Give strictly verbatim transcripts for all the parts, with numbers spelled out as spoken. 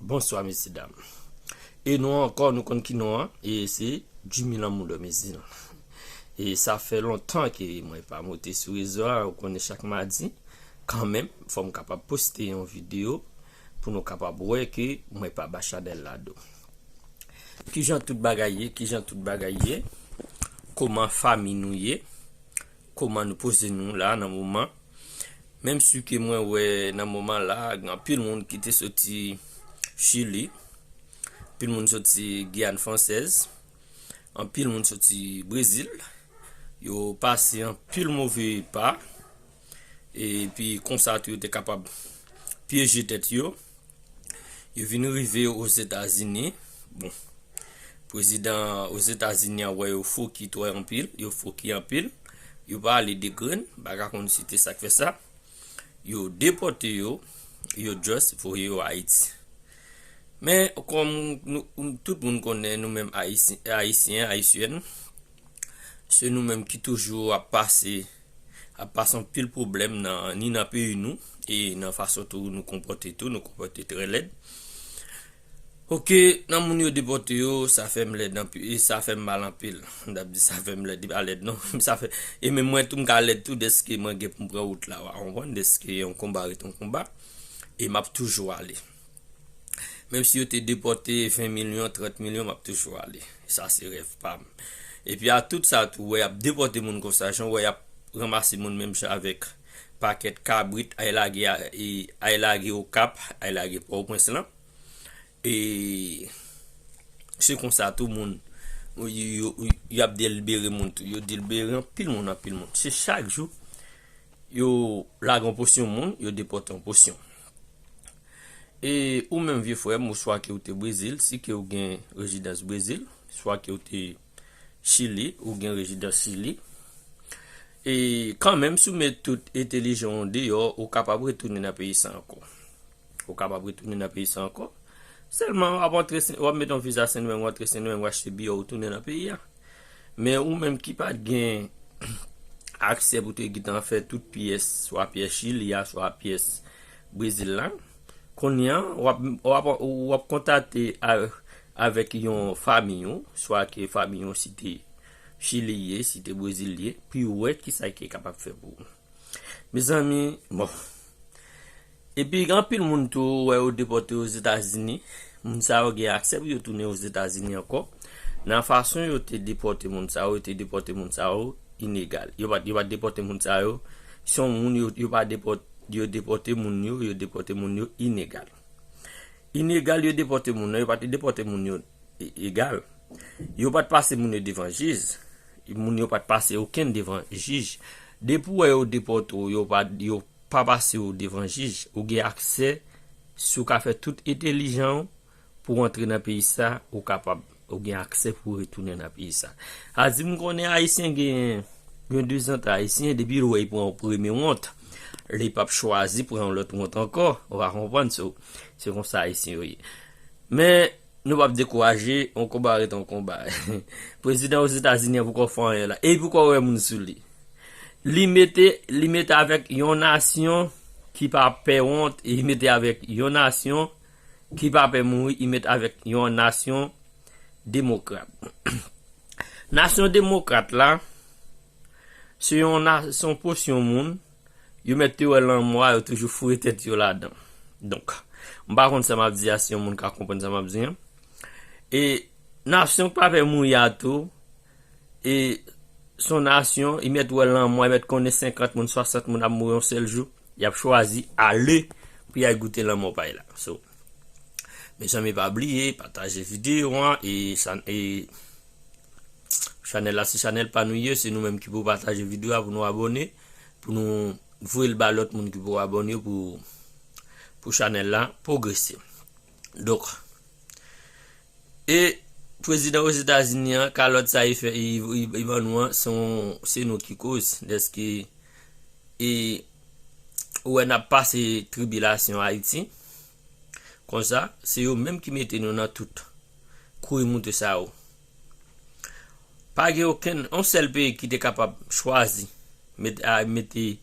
Bonswa, mesye dam. E nou ankò, nou konn ki non an, e se Jimmy Lanmou Domizil. E sa fè lontan ke mwen pa monte sou rezo a, ou konnen chak madi, kanmenm, fò m kapab poste yon videyo pou nou kapab wè ke mwen pa ba chanèl la do. Kijan tout bagay ye, kijan tout bagay ye, kòman fanmi nou ye, kòman nou poze nou la nan moman. Menm si ke mwen wè nan moman la, gen anpil moun ki te soti Chili, anpil moun soti Giyàn Fransèz, anpil moun soti Brezil, yo pase anpil move pa, epi konsa tou yo te kapab pyeje tèt yo, yo vin rive Ozetazini. Bon, prezidan Ozetazini an wè yo foki twò anpil, yo foki anpil, yo pa ale de grenn, m pa ka konn si te sa k fè sa. Yo depòte yo, yo just voye yo Ayiti. Men, kòm nou, tout moun konnen, nou menm Ayisyen, Ayisyen, Ayisyèn, se nou menm ki toujou ap pase, ap pase anpil pwoblèm nan, ni nan peyi nou, e nan fason tou nou konpòte tou, nou konpòte trè lèd. Oke, nan moun yo depòte yo, sa fè m lèd anpil, e sa fè m mal anpil. M t ap di sa fè m lèd, li pa lèd non. Sa fè, e menm mwen tou, m ka lèd tou, dèske mwen gen pou m pran wout la, w a konprann, dèske yon konba ret yon konba, e m ap toujou ale. Menm si yo te depòte ven milyon, trant milyon, m ap toujou ale. Sa se rèv pa m. Epi a tout sa tou, wè y ap depòte moun konsa, jan wè y ap ranmase moun menm jan avèk pakèt kabrit, ay lage a, e, ay lage Okap, ay lage Pòtoprens lan. E se konsa tou moun, yo, yo, yo, y ap delibere moun tou. Yo delibere anpil moun, anpil moun. Se chak jou, yo lage yon pòsyon moun, yo depòte yon pòsyon. E ou menm vye frè m, ou swa ke ou te Brezil, si ke ou gen rezidans Brezil, swa ke ou te Chili, ou gen rezidans Chili. E kanmenm, si w met tout entèlijans w deyò, ou kapab retounen nan peyi sa ankò. Ou kapab retounen nan peyi sa ankò. Sèlman, w ap antre Sen-, w ap met yon viza Sendomeng, w antre Sendomeng, w achte biyè, w tounen nan peyi a. Men ou menm ki pa t gen aksè pou te gentan fè tout pyès, swa pyès Chili a, swa pyès Brezil la, kounye a, w ap, w ap, w ap kontakte a-, avèk yon fanmi w, swa ke fanmi w si te Chili ye, si te Brezil ye, pou yo wè kisa ki kapab fè pou ou. Mezanmi, bon. Epi gen anpil moun tou, wè yo depòte Ozetazini. Moun sa yo gen aksè pou yo tounen Ozetazini ankò. Nan fason yo te depòte moun sa yo, yo te depòte moun sa yo inegal. Yo pa, yo pa depòte moun sa yo. Se yon moun yo, yo pa depòte, yo depòte moun yo, yo depòte moun yo inegal. Inegal yo depòte moun nan, yo pa te depòte moun yo e-, egal. Yo pa t pase moun yo devan jij. Moun yo pa t pase okenn devan jij. Depi w wè yo depòte w, yo pa, yo pa pase w devan jij, ou gen aksè, si w ka fè tout entèlijans w pou w antre nan peyi sa, ou kapab, ou gen aksè pou w retounen nan peyi sa. A di m konnen Ayisyen gen, gen dezantre Ayisyen, depi l wè l pran yon premye wont, li p ap chwazi pran yon lòt wont ankò, ou pa konprann, so, se konsa Ayisyen yo ye. Men, nou p ap dekouraje, yon konba ret yon konba. Prezidan Ozetazini an poko fè anyen la. E poko wè moun sou li. Li mete, li mete avèk yon nasyon ki pa pè wont, e li mete avèk yon nasyon ki pa pè mouri, li mete avèk yon nasyon demokrat. Nasyon demokrat la, se yon na-, se yon pòsyon moun, yo mèt te wè lanmò a, yo toujou foure tèt yo ladan. Donk, m pa konn sa m ap di a, si yon moun ka konprann sa m ap di an. E nasyon k pa pè mouri a tou, e se yon nasyon, li mèt wè lanmò, li mèt konnen senkant moun, swasant moun ap mouri yon sèl jou, y ap chwazi ale pou y al goute lanmò pa y la. So, mezanmi, pa bliye, pataje videyo an, e sa, e chanèl la, se chanèl pa nou ye, se nou menm ki pou pataje videyo a, pou nou abòne, pou nou voye l ba lòt moun ki poko abòne pou, pou chanèl la pwogrese. Donk, e prezidan Ozetazini an, kalòt sa li fè, li, li, li ban nou an, se yon, se nou ki koz, dèske, e, ou wè n ap pase tribilasyon Ayiti, konsa, se yo menm ki mete nou nan tout kouri moute sa yo. Pa gen okenn, yon sèl peyi ki te kapab chwazi met, a, mete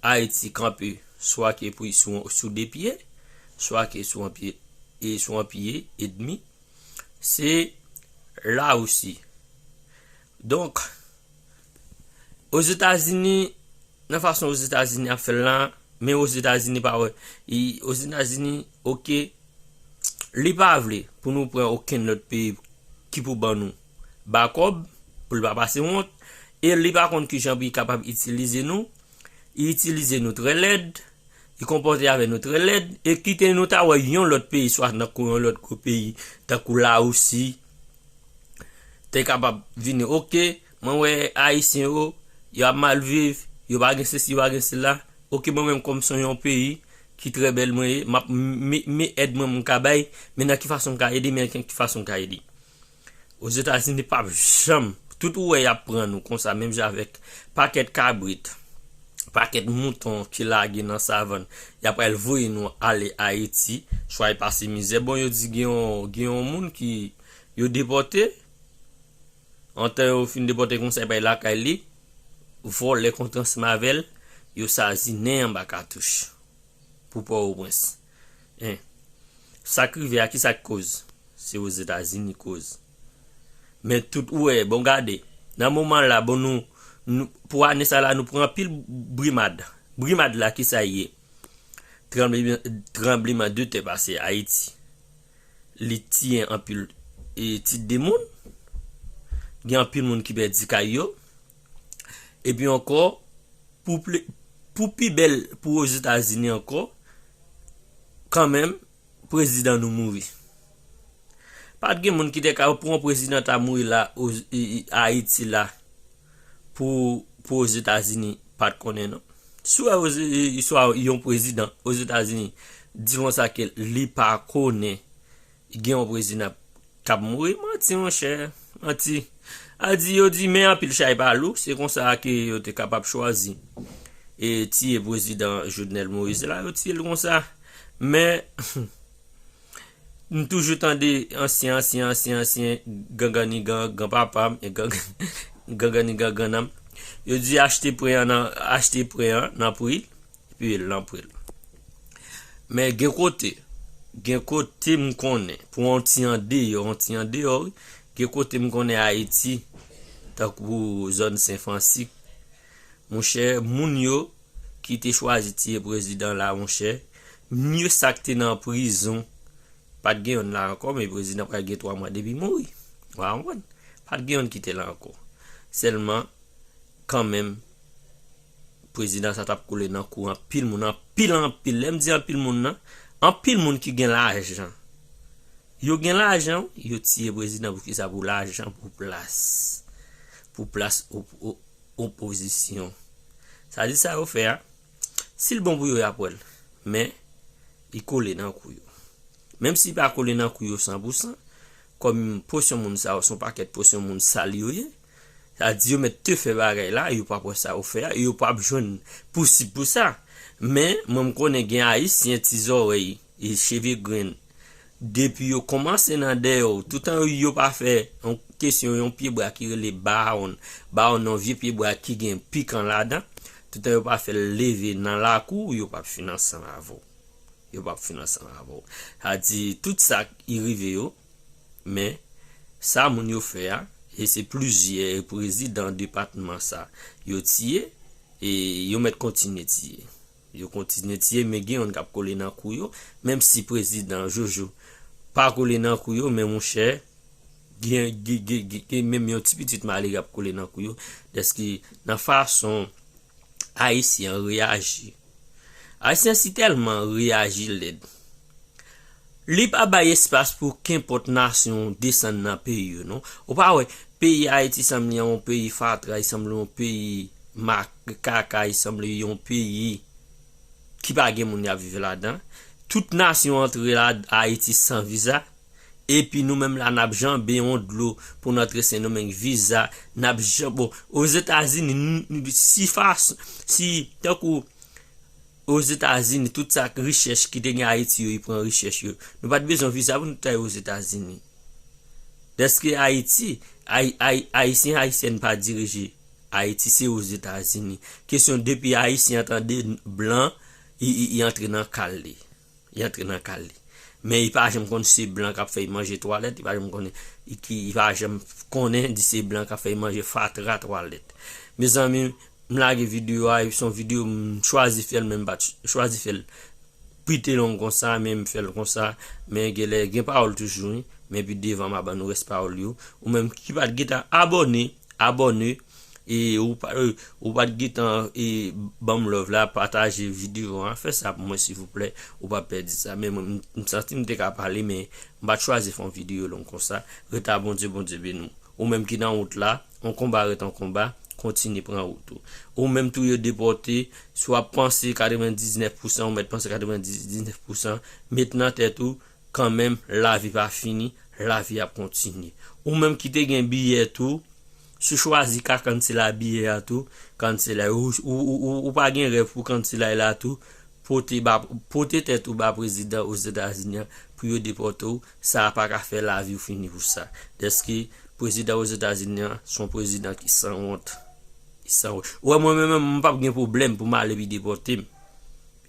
Ayiti kanpe, swa ke pou sou, sou de pye, swa ke sou yon pye. e sou an pye edmi, se Larisi. Donk, Ozetazini, nan fason Ozetazini ap fè l la, men Ozetazini pa wè. Ozetazini, oke, li pa vle pou nou pran okenn lòt peyi ki pou ban nou bakòb, pou l pa pase wont, e li pa konn kijan pou li kapab itilize nou. Li itilize nou trè lèd, li konpòte avè nou trè lèd, e kite nou ta wè yon lòt peyi, swa tankou yon lòt gwo peyi, tankou Larisi, te kapab vini, oke, mwen wè Ayisyen yo, yo ap mal viv, yo pa gen sesi, yo pa gen sela, oke, mwen menm kòm se yon peyi ki trè bèl mwen ye, m ap, men, men èd mwen m ka bay, men nan ki fason m ka ede, men nan ki fason m ka ede. Ozetazini p ap janm, tout ou wè y ap pran nou konsa, menm jan avèk pakèt kabrit, pakèt mouton ki lage nan savann, y ap al voye nou ale Ayiti, swa y pase mizè. Bon, yo di gen yon, gen yon moun ki yo depòte, antan yo fin depòte konsa, y bay lakay li, vòlè kontre ansanm avè l, yo sazi nen anba katouch pou Pòtoprens. En, sa k rive a, ki sa k koz? Se Ozetazini koz. Men tout ou wè, bon gade, nan moman la, bon nou, nou pou ane sa la, nou pran anpil brimad. Brimad la, ki sa ye? Tranbleman, tranbleman de tè pase Ayiti. Li tiye anpil e ti de moun. Gen anpil moun ki pèdi kay yo. Epi ankò, pou ple, pou pi bèl pou Ozetazini ankò, kanmenm, prezidan nou mouri. Pa t gen moun ki te ka, pou yon prezidan ta mouri la, o, i, i, Ayiti la, pou, pou Ozetazini pa t konnen non. Si w wè Oze-, i, i, swa yon prezidan Ozetazini di konsa ke li pa konnen gen yon prezidan k ap mouri, manti, monchè, manti. A di, yo di, men anpil chay pa lou, se konsa ke yo te kapab chwazi e tiye prezidan Jovenel Moïse la, yo tiye l konsa. Men, m toujou tande ansyen, ansyen, ansyen, ansyen, ganganigan, granpapa m, e gang-, ganganigan, grannanm. Yo di achte pwen an nan, achte pwen an nan pri l, epi l nan pri l. Men gen kote, gen kote m konnen, pou yon ti andeyò, yon ti andeyò, wi, gen kote m konnen Ayiti, tankou zòn Sen Fransik, monchè, moun yo ki te chwazi tiye prezidan la, monchè, mye sa k te nan prizon, pa t gen yonn la ankò, men prezidan pral gen twa mwa depi mouri. Ou konprann? Pa t gen yonn ki te la ankò. Sèlman, kanmenm, prezidan sa t ap koule nan kou anpil moun, anpil, anpil. Lè m di anpil moun nan, anpil moun ki gen lajan. Yo gen lajan, yo tiye prezidan pou kisa? Pou lajan, pou plas. Pou plas op-, o-, opozisyon. Sa di sa yo fè a, si l bon pou yo, y ap wè l. Men, li kole nan kou yo. Menm si li pa kole nan kou yo san pou san, kòm pòsyon moun sa yo, se yon pakèt pòsyon moun sal yo ye, sa di yo mèt te fè bagay la, yo p ap wè sa yo fè a, e yo p ap jwenn pousib pou sa. Men, mwen m konnen gen Ayisyen ti zòrèy, e cheve grenn. Depi yo kòmanse nan dèyè w, toutan yo pa fè yon kesyon, yon pyebwa ki rele bawon. Bawon nan yon vye pyebwa ki gen pikan ladan. Toutan yo pa fè l leve nan lakou w, yo p ap fin ansanm avè w. Yo p ap fin ansanm avè w. Sa di, tout sa ki rive yo, men sa moun yo fè a, e se plizyè prezidan depatman sa yo tiye, e yo mèt kontinye tiye. Yo kontinye tiye, men gen youn k ap kole nan kou yo, menm si prezidan Jojo pa kole nan kou yo, men monchè, gen, gen, gen, gen, gen menm yon ti pitit malere ap kole nan kou yo, dèske nan fason Ayisyen an reyaji. Ayisyen si tèlman reyaji lèd. Li pa bay espas pou kenpòt nasyon desann nan peyi yo, non. Ou pa wè, peyi Ayiti sanble yon peyi fatra, li sanble yon peyi mak-, kaka, li sanble yon peyi ki pa gen moun y ap viv ladan. Tout nasyon antre la, Ayiti san viza. Epi nou menm la, n ap janbe yon dlo pou n antre Sendomeng, viza, n ap jan-, bon, Ozetazini, n-, n-, si fas-, si, tankou Ozetazini, tout sa k richèch ki te gen Ayiti yo, li pran richèch yo. Nou pa t bezwen viza pou nou t al Ozetazini. Dèske Ayiti, Ay-, Ay-, Ayisyen, Ayisyèn pa dirije Ayiti, se Ozetazini. Kesyon depi Ayisyen an tande blan, li, li, li antre nan kal li. Li antre nan kal li. Men li pa janm konn se blan k ap fè l manje twalèt, li pa janm konnen, li ki, li pa janm konnen di se blan k ap fè l manje fatra twalèt. Mezanmi, m lage videyo a, epi se yon videyo m chwazi fè l, men m pa t chwazi fè l pite long konsa, men m fè l konsa, men genlè gen pawòl toujou, wi. Men pi devan m a ban nou rès pawòl yo. Ou menm ki pa t gentan abòne, abòne, e ou pa, e ou pa t gentan, e ban m love la, pataje videyo a, fè sa pou mwen silvouplè, ou pa pèdi sa. Men mwen, m, m santi m te ka pale, men m pa t chwazi fè yon videyo long konsa. Ret a Bondye, Bondye beni w. Ou menm ki nan wout la, yon konba ret yon konba, kontinye pran wout ou. Ou menm tou yo depòte, si w ap panse katrevendiznèf pousan, ou mèt panse katrevendiznèf pousan, met nan tèt ou, kanmenm, lavi pa fini, lavi ap kontinye. Ou menm ki te gen biyè tou, si w chwazi ka cancel biyè a tou, cancel, ou, ou, ou, ou, ou pa gen rèv pou cancel la tou, pote ba, pote tèt ou ba prezidan Ozetazini an pou yo depòte w, sa a pa ka fè lavi w fini pou sa. Dèske prezidan Ozetazini an se yon prezidan ki sanwont. Li sanwont. Ou wè, mwen menm, m p ap gen pwoblèm pou m ale epi depòte m.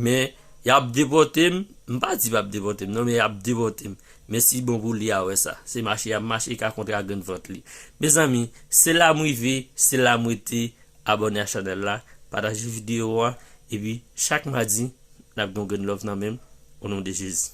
Men, y ap depòte m, m pa di y ap depòte m, non, men y ap depòte m. Men si bon pou li a wè sa. Se mache y ap mache, ka kontre ak grenn vant li. Mezanmi, se la m rive, se la m rete. Abòne a chanèl la, pataje videyo a, epi chak madi, n ap gen yon grenn love nan men m, o non de Jezi.